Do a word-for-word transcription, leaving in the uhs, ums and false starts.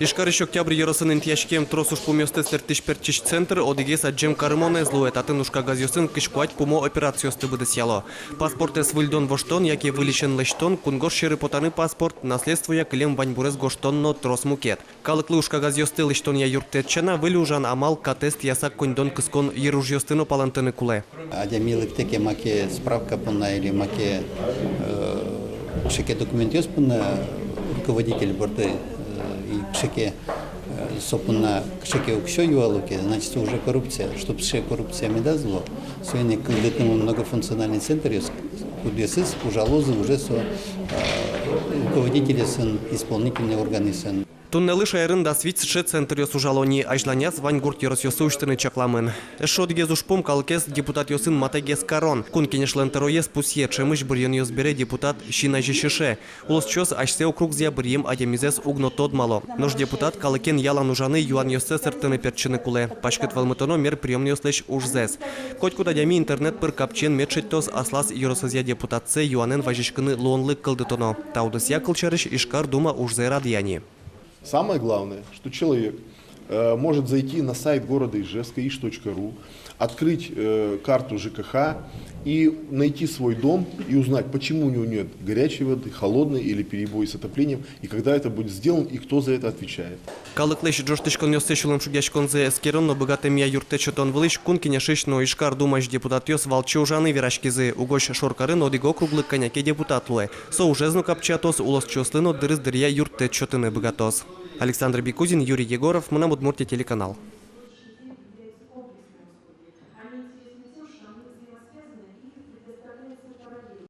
Ижкарысь Октябрь ёросын интыяськем трос ужпумъёсты сэрттӥсь-пертчись центр одӥгез адӟем карымонэз луэ. Татын ужкагазъёсын кызь куать пумо операциосты быдэсъяло. Паспортэз выльдон-воштон яке выльысен лэсьтон, кунгож сьӧры потаны паспорт, наследствоя кылем ваньбурез гожтон но трос мукет. Калыклы ужкагазъёсты лэсьтонъя юрттэт сяна, выль ужан амал катэз тӥяса коньдон кыскон йыружъёсты но палэнтыны кулэ. Адями лыктэ ке маке справка понна или маке, э, кыӵе ке документъёс понна руководитель борды, э, и кыӵе ке, э, со понна кыӵе ке уксё юало ке, значит, со уже коррупция. Чтоб сыӵе коррупция медаз луы, соин ик кылдытэмын многофункциональный центръёс, кудъёсыз ужалозы уже со, э, руководительёсын, исполнительный органъёсын. Туннэлы шаерын дас вить сыӵе центръёс ужало ни. Азьланяз вань гурт ёросъёсы усьтыны чакламын. Эшшо одӥгез ужпум — калыкез депутатъёсын матэгес карон. Кун Кенешлэн тӧроез пусъе: ӵемысь быръёнъёс бере депутат син азьысь ыше. Улосчиос асьсэ округзыя быръем адямизэс уг но тодмало. Нош депутат калыкен ялан ужаны, юанъёссэ сэрттыны-пертчыны кулэ. Паськыт вӧлмытоно мер приёмнойёслэсь ужзэс. Котькуд адями интернет пыр капчиен мед шедьтоз аслаз ёросэзъя депутатсэ юанэн вазиськыны луонлык кылдытоно. Та удысъя, кылсярысь, Ижкар Дума ужзэ радъя ни. Самое главное, что человек, э, может зайти на сайт города Ижевска, иж точка ру, открыть, э, карту Ж К Х и найти свой дом и узнать, почему у него нет горячей воды, холодной или перебои с отоплением, и когда это будет сделано, и кто за это отвечает. Калыклэсь ӝожтӥськонъёссэ, сюлэмшугъяськонзэ эскерон но быгатэмъя юрттэт сётон вылысь Кун Кенешысь но Ижкар Думаысь депутатъёс валче ужаны вераськизы. Угось шоркарын одӥг округлы кӧня ке депутат луэ. Со ужез но капчиятоз, улосчиослы но дырыз дыръя юрттэт сётыны быгатоз. Александр Бекузин, Юрий Егоров, «Мынам Удмуртие» телеканал.